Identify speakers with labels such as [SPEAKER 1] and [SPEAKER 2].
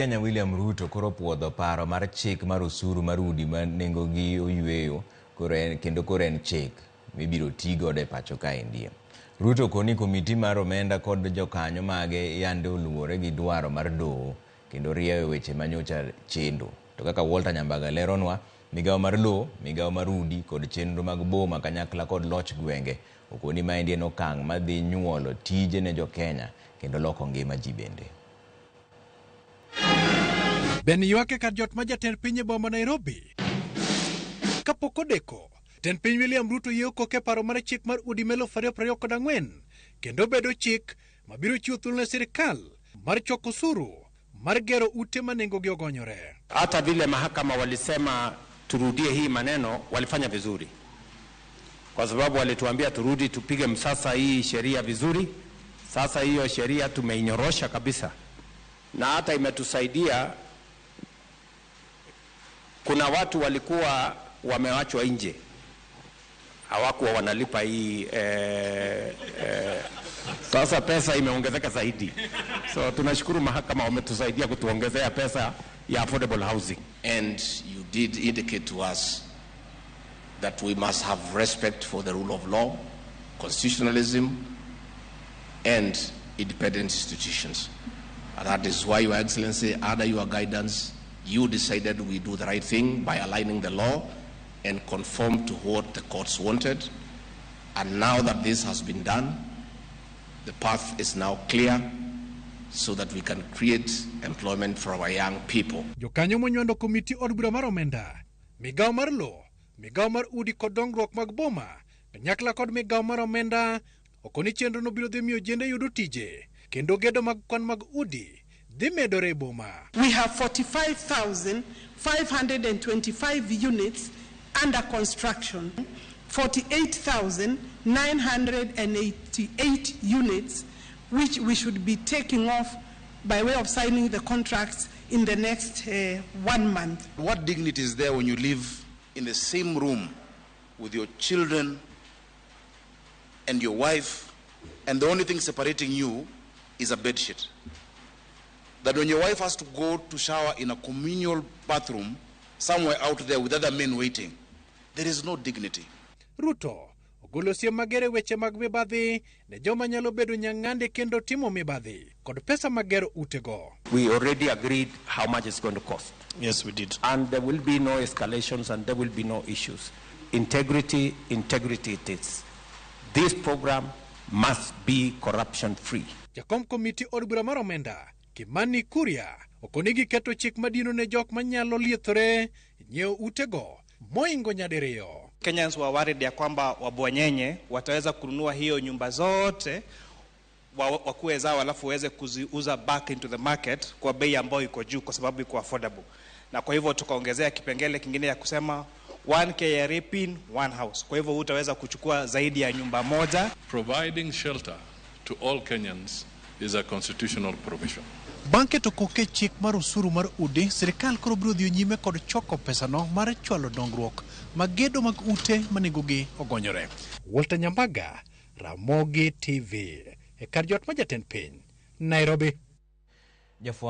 [SPEAKER 1] Kenya William Ruto koro puodho paro mar chik mar osuru mar udi ma nengogi oyueyo koro en, kendo koro en chik mibiro ti godo e pacho kaendi. Ruto koni komiti mar omenda kod jokanyo mage yande oluwore gi dwaro mar doho kendo rieyo weche manyocha chendo. To kaka Walter Nyambaga leronwa, migawo mar lowo, migawo mar udi kod chenro mag boma kanyakla kod loch gwenge okoni maendi en okang' madhi nyuolo tije ne jokenya kendo loko ngima ji bende.
[SPEAKER 2] Ben ywak e kar jot ma jatend piny e boma Nairobi. Kapok odeko, jatend piny William Ruto yie okoke paro mar chik mar udi ma 2024 kendo bedo chik mabiro chiwo thuolo ne sirikal mar choko osuru mar gero ute ma nengogi ogonyore.
[SPEAKER 3] Hata vile mahakama walisema turudie hii maneno, walifanya vizuri, kwa sababu walituambia turudi tupige msasa hii sheria vizuri. Sasa hiyo sheria tumeinyorosha kabisa, na hata imetusaidia. Kuna watu walikuwa wamewachwa nje, hawakuwa wanalipa hii sasa pesa imeongezeka zaidi, so tunashukuru mahakama wametusaidia kutuongezea pesa ya affordable housing.
[SPEAKER 4] And you did indicate to us that we must have respect for the rule of law, constitutionalism, and independent institutions. And that is why, Your Excellency, under your guidance, you decided we do the right thing by aligning the law and conform to what the courts wanted. And now that this has been done, the path is now clear so that we can create employment for our young people.
[SPEAKER 2] Jokanyo monywando komiti od bura mar omenda, migawo mar lowo, migawo mar udi kod dongruok mag boma, kanyakla kod migawo mar omenda okoni chenro no biro dhi miyo ojende yudo tije kendo gedo mag kwan mag udi dhi medore e boma.
[SPEAKER 5] We have 45,525 units under construction, 48,988 units which we should be taking off by way of signing the contracts in the next one month.
[SPEAKER 6] What dignity is there when you live in the same room with your children and your wife, and the only thing separating you is a bed sheet? That when your wife has to go to shower in a communal bathroom somewhere out there with other men waiting, there is no dignity.
[SPEAKER 2] Ruto ogolo siem mager e weche mag mibadhi ne joma nyalo bedo nyang'ande kendo timo mibadhi kod pesa mag gero utego.
[SPEAKER 3] We already agreed how much it's going to cost.
[SPEAKER 7] Yes, we did.
[SPEAKER 3] And there will be no escalations and there will be no issues. Integrity, integrity it is. This program must be corruption free.
[SPEAKER 2] Jakom komiti od bura mar omenda Kimani Kuria okoni giketo chik madino ne jok manyalo liethore nyiewo utego moingo nyadiriyo.
[SPEAKER 8] Kenyans were worried ya kwamba wabwanyenye wataweza kununua hiyo nyumba zote wakuwe zao alafu waweze kuziuza back into the market kwa bei ambayo iko juu kwa sababu iko affordable. Na kwa hivyo tukaongezea kipengele kingine ya kusema one KRA pin one house. Kwa hivyo hutaweza kuchukua zaidi ya nyumba moja.
[SPEAKER 9] Providing shelter to all Kenyans is a constitutional provision.
[SPEAKER 2] Bang' keto koke chik mar osuru mar udi, sirikal koro biro dhi nyime kod choko pesano mar chwalo dongruok mag gedo mag ute ma nengogi ogonyore. Walter Nyambaga, Ramogi TV, e kar jot ma jatend piny, Nairobi.
[SPEAKER 1] Jafwambo